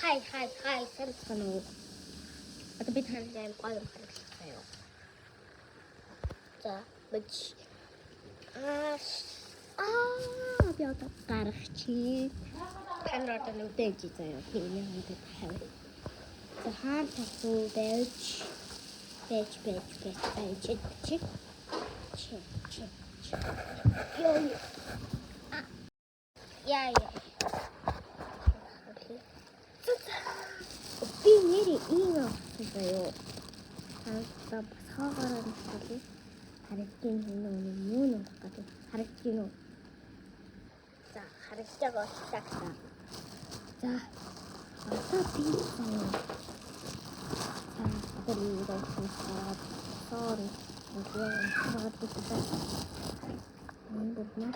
Хай хай хай, сайн байна уу? Одоо би танд аим гоё юм харуулах заяа. За, бич. Аа аа би одоо гарах чи. Та нар одоо нүдэж заяа. Би энэ хүнтэй тавь. За, хаан татуу байж байж байж байж байж чи чи чи чи. Йоо. А. Яа яа. Би нэрээ ийм авсан заяа. Та бас хоогоороо нөхөрлөө. Харагдгийн юм уу юу нэг гэдэг. Харагдгийн үү? За, харагдаж байгаа болчихлаа. За. Одоо би заяа. За, одоо би гаргаад sorry. Одоо гаргаад гэсэн. Энэ бүр наа.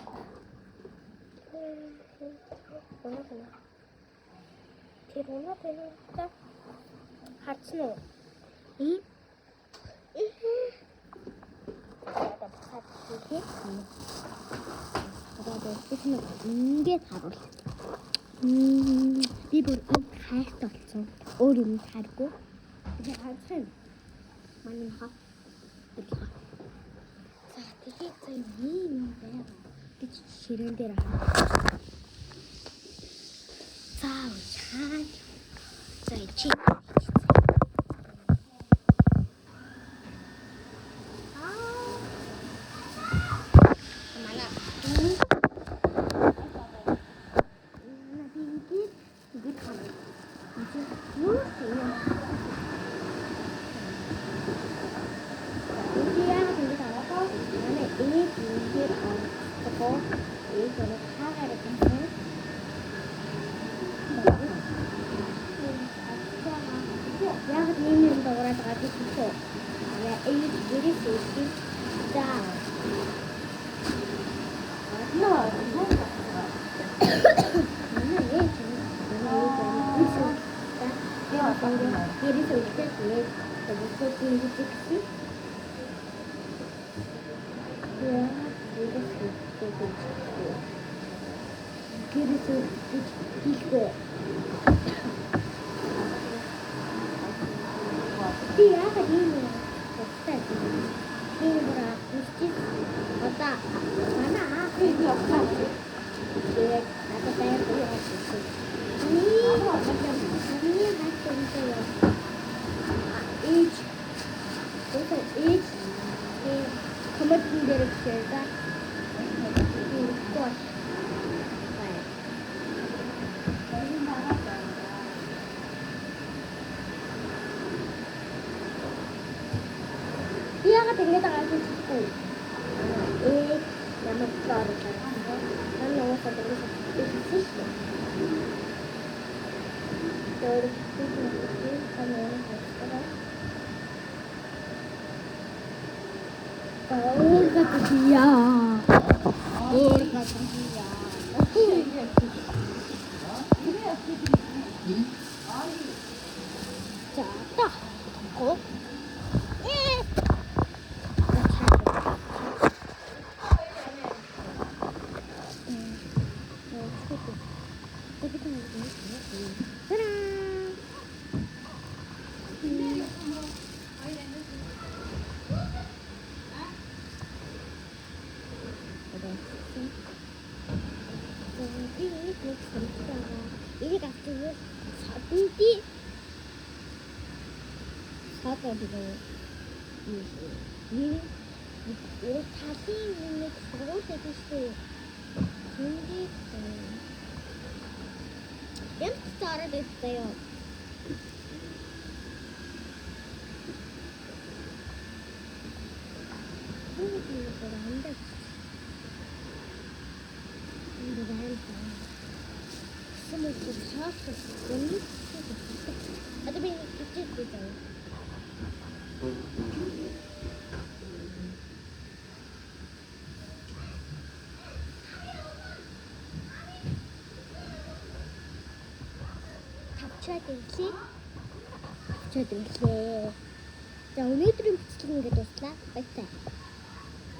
Өнөө өнөө. Тэр өнөө тэр өнөө. Харцсан уу? И? Одоо буцаад хийх. Одоо би ингээд харуул. Би бүр хайртай болсон. Өөр юм харгүй. Би ганцхан. Манай хаа. За, тэгээд за ийм юм байгаа гэж ширээн дээр хараа. За, чаа. За, чи. Манай манай би ингээд ингээд хараа. Юу юм? Би яагаад ингэж авах вэ? Манай ээж ингээд авах. Ээж өөрөө хаагаараа гэсэн. Яг ийм юм дуурайд байгаа би хэлсэн. Яа, ээж гэрээс ирсэн. За. Нөө, юу Манай ээж манай ээж за яа таа. гэрээс ирсэн ээж тэгээд ингэж гэсэн. Яа, гэрээс ирсэн гэж. Гэрээс гэж хэлэхгүй. Би яагаад ийм юм бодтой юм? Би бүр хүсэж одоо манай аах Би явах. Тэгээд надад байр яваад ирсэн. Миний хайртай юм заяа. Ээж. Одоо ээж би комментэн дээр бичээ за. Би ирэхгүй. Бай. Би яагаад ингэж байгаа юм бэ? Ээж намайг доор гаргасан. Манай уусаа дөрөв би хэлсэн шүү дээ. Доор би танай хайртай. Өөр газар яа. Өөр газар яа. За, та. Го. Э. Та-даа! Би нэг нэг сонирхож байгаа. Энийг авчихвал содонди содон гэдэг юм. Энэ талын нэг сургууль байдаг шүү дээ. Тэндийг ямар ч ороод ирсэн заяа. Энэ бүр андаа. Энэ байна. Сумын шоолох юм. Одоо би хичээхгүй заяа. Тавчаад ирлээ. Тавчаад ирлээ. За, өнөөдрийн бичлэг ингээд дууслаа. Баяртай.